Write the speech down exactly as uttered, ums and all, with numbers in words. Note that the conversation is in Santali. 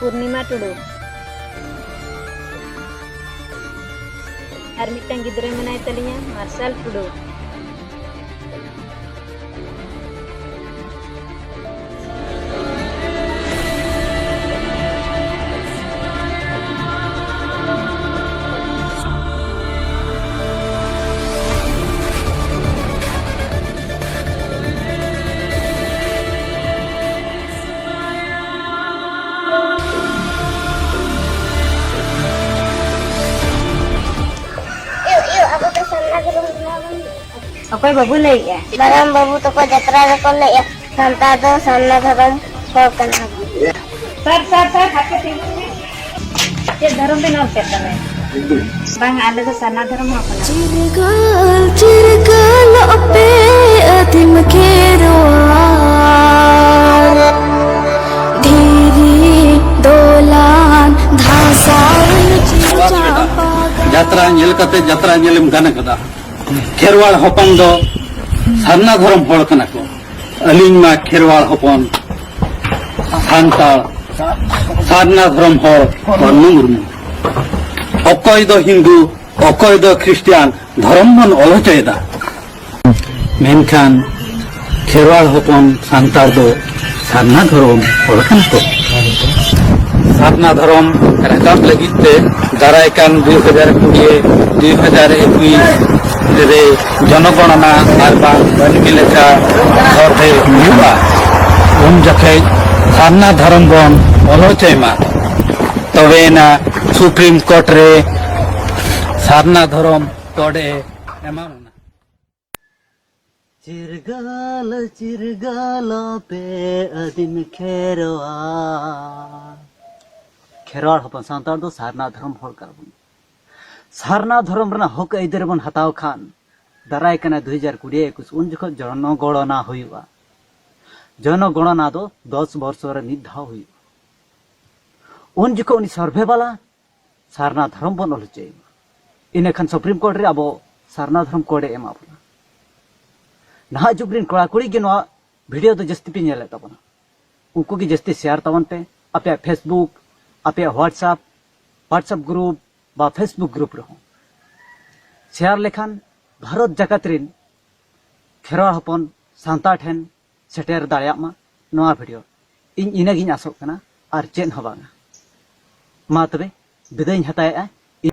ᱯᱩᱨᱱᱤᱢᱟ ᱴᱩᱰᱩ᱾ ᱟᱨ ᱢᱤᱫᱴᱟᱝ ᱜᱤᱫᱽᱨᱟᱹ ᱢᱮᱱᱟᱭ ᱛᱟᱹᱞᱤᱧᱟ, ᱢᱟᱨᱥᱟᱞ ᱴᱩᱰᱩ᱾ ᱚᱠᱚᱭ ᱵᱟᱹᱵᱩ ᱞᱟᱹᱭᱮᱜᱼᱟ? ᱢᱟᱨᱟᱝ ᱵᱟᱹᱵᱩ ᱛᱟᱠᱚ ᱡᱟᱛᱨᱟ ᱨᱮᱠᱚ ᱞᱟᱹᱭᱮᱜᱼᱟ, ᱥᱟᱱᱛᱟᱲ ᱫᱚ ᱥᱟᱨᱱᱟ ᱫᱷᱚᱨᱚᱢ ᱦᱚᱲ ᱠᱟᱱᱟ ᱵᱚᱱ᱾ ᱥᱟᱨ, ᱥᱟᱨ, ᱥᱟᱨ, ᱦᱟᱯᱮ ᱛᱤᱸᱜᱩ ᱢᱮ᱾ ᱪᱮᱫ ᱫᱷᱚᱨᱚᱢ ᱵᱮᱱ ᱚᱞ ᱠᱮᱫ ᱛᱟᱵᱮᱱ? ᱵᱟᱝ, ᱟᱞᱮ ᱫᱚ ᱥᱟᱨᱱᱟ ᱫᱷᱚᱨᱚᱢ ᱦᱚᱲ ᱠᱟᱱᱟ ᱞᱮ᱾ ᱪᱤᱨᱜᱟᱹᱞ, ᱪᱤᱨᱜᱟᱹᱞᱚᱜ ᱯᱮ ᱟᱹᱫᱤᱢ ᱠᱷᱮᱨᱣᱟᱲ᱾ ᱫᱷᱤᱨᱤ, ᱫᱚᱞᱟᱱ, ᱫᱷᱟᱥᱟᱣ, ᱪᱟᱢᱯᱟ ᱜᱟᱲ᱾ ᱡᱟᱛᱨᱟ ᱧᱮᱞ ᱠᱟᱛᱮ ᱡᱟᱛᱨᱟ ᱧᱮᱞᱮᱢ ᱜᱟᱱ ᱠᱟᱫᱟ? ᱠᱷᱮᱨᱣᱟᱲ ᱦᱚᱯᱚᱱ ᱫᱚ ᱥᱟᱨᱱᱟ ᱫᱷᱚᱨᱚᱢ ᱦᱚᱲ ᱠᱟᱱᱟ ᱠᱚ᱾ ᱟᱹᱞᱤᱧ ᱢᱟ ᱠᱷᱮᱨᱣᱟᱲ ᱦᱚᱯᱚᱱ, ᱥᱟᱱᱛᱟᱲ, ᱥᱟᱨᱱᱟ ᱫᱷᱚᱨᱚᱢ ᱦᱚᱲ ᱯᱟᱱᱱᱩ ᱢᱩᱨᱢᱩ᱾ ᱚᱠᱚᱭ ᱫᱚ ᱦᱤᱱᱫᱩ, ᱚᱠᱚᱭ ᱫᱚ ᱠᱷᱨᱤᱥᱴᱟᱱ, ᱫᱷᱚᱨᱚᱢ ᱵᱚᱱ ᱚᱞ ᱦᱚᱪᱚᱭᱮᱫᱟ᱾ ᱢᱮᱱᱠᱷᱟᱱ ᱠᱷᱮᱨᱣᱟᱲ ᱦᱚᱯᱚᱱ ᱥᱟᱱᱛᱟᱲ ᱫᱚ ᱥᱟᱨᱱᱟ ᱫᱷᱚᱨᱚᱢ ᱦᱚᱲ ᱠᱟᱱᱟ ᱠᱚ᱾ ᱥᱟᱨᱱᱟ ᱫᱷᱚᱨᱚᱢ ᱨᱟᱠᱟᱵ ᱞᱟᱹᱜᱤᱫ ᱛᱮ ᱫᱟᱨᱟᱭ ᱠᱟᱱ ᱫᱩᱭ ᱦᱟᱡᱟᱨ ᱠᱩᱲᱤ, ᱫᱩᱭ ᱦᱟᱡᱟᱨ ᱮᱠᱩᱥ ᱨᱮ ᱡᱚᱱᱚᱜᱚᱬᱚᱱᱟ ᱟᱨ ᱵᱟᱝ ᱢᱟᱹᱱᱢᱤ ᱞᱮᱠᱷᱟ ᱦᱚᱨ ᱨᱮ ᱦᱩᱭᱩᱜᱼᱟ᱾ ᱩᱱ ᱡᱚᱠᱷᱮᱡ ᱥᱟᱨᱱᱟ ᱫᱷᱚᱨᱚᱢ ᱵᱚᱱ ᱚᱞ ᱦᱚᱪᱚᱭ ᱢᱟ, ᱛᱚᱵᱮᱭᱮᱱᱟ ᱥᱩᱯᱨᱤᱢ ᱠᱳᱨᱴ ᱨᱮ ᱥᱟᱨᱱᱟ ᱫᱷᱚᱨᱚᱢ ᱠᱳᱰ ᱮ ᱮᱢᱟ ᱵᱚᱱᱟ᱾ ᱪᱤᱨᱜᱟᱹᱞ, ᱪᱤᱨᱜᱟᱹᱞᱚᱜ ᱯᱮ ᱟᱹᱫᱤᱢ ᱠᱷᱮᱨᱣᱟᱲ᱾ ᱠᱷᱮᱨᱣᱟᱲ ᱦᱚᱯᱚᱱ ᱥᱟᱱᱛᱟᱲ ᱫᱚ ᱥᱟᱨᱱᱟ ᱫᱷᱚᱨᱚᱢ ᱦᱚᱲ ᱠᱟᱱᱟ ᱵᱚᱱ᱾ ᱥᱟᱨᱱᱟ ᱫᱷᱚᱨᱚᱢ ᱨᱮᱱᱟᱜ ᱦᱚᱠ ᱟᱹᱭᱫᱟᱹᱨᱤ ᱵᱚᱱ ᱦᱟᱛᱟᱣ ᱠᱷᱟᱱ, ᱫᱟᱨᱟᱭ ᱠᱟᱱᱟ ᱫᱩ ᱦᱟᱡᱟᱨ ᱠᱩᱲᱤ ᱮᱠᱩᱥ, ᱩᱱ ᱡᱚᱠᱷᱚᱱ ᱡᱚᱱᱚᱜᱚᱬᱚᱱᱟ ᱦᱩᱭᱩᱜᱼᱟ᱾ ᱡᱚᱱᱚᱜᱚᱬᱚᱱᱟ ᱫᱚ ᱫᱚᱥ ᱵᱚᱨᱥᱚ ᱨᱮ ᱢᱤᱫ ᱫᱷᱟᱣ ᱦᱩᱭᱩᱜᱼᱟ᱾ ᱩᱱ ᱡᱚᱠᱷᱚᱱ ᱩᱱᱤ ᱥᱟᱨᱵᱷᱮ ᱵᱟᱞᱟ ᱥᱟᱨᱱᱟ ᱫᱷᱚᱨᱚᱢ ᱵᱚᱱ ᱚᱞ ᱦᱚᱪᱚᱭ ᱢᱟ᱾ ᱤᱱᱟᱹᱠᱷᱟᱱ ᱥᱩᱯᱨᱤᱢ ᱠᱳᱨᱴ ᱨᱮ ᱟᱵᱚ ᱥᱟᱨᱱᱟ ᱫᱷᱚᱨᱚᱢ ᱠᱳᱰ ᱮ ᱮᱢᱟ ᱵᱚᱱᱟ᱾ ᱱᱟᱦᱟᱜ ᱡᱩᱜᱽ ᱨᱮᱱ ᱠᱚᱲᱟ ᱠᱩᱲᱤ ᱜᱮ ᱱᱚᱣᱟ ᱵᱷᱤᱰᱤᱭᱳ ᱫᱚ ᱡᱟᱹᱥᱛᱤ ᱯᱮ ᱧᱮᱞᱮᱫ ᱛᱟᱵᱚᱱᱟ᱾ ᱩᱱᱠᱩ ᱜᱮ ᱡᱟᱹᱥᱛᱤ ᱥᱮᱭᱟᱨ ᱛᱟᱵᱚᱱ ᱯᱮ, ᱟᱯᱮᱭᱟᱜ Facebook, ᱟᱯᱮᱭᱟᱜ WhatsApp, WhatsApp group ᱵᱟ Facebook group ᱨᱮᱦᱚᱸ ᱥᱮᱭᱟᱨ ᱞᱮᱠᱷᱟᱱ ᱵᱷᱟᱨᱚᱛ ᱡᱟᱠᱟᱛ ᱨᱤᱱ ᱠᱷᱮᱨᱣᱟᱲ ᱦᱚᱯᱚᱱ ᱥᱟᱱᱛᱟᱲ ᱴᱷᱮᱱ ᱥᱮᱴᱮᱨ ᱫᱟᱲᱮᱭᱟᱜ ᱢᱟ ᱱᱚᱣᱟ ᱵᱷᱤᱰᱤᱭᱳ᱾ ᱤᱧ ᱤᱱᱟᱹᱜᱤᱧ ᱟᱥᱚᱜ ᱠᱟᱱᱟ, ᱟᱨ ᱪᱮᱫ ᱦᱚᱸ ᱵᱟᱝᱟ᱾ ᱢᱟ ᱛᱚᱵᱮ, ᱵᱤᱫᱟᱹᱭᱤᱧ ᱦᱟᱛᱟᱣᱮᱫᱼᱟ᱾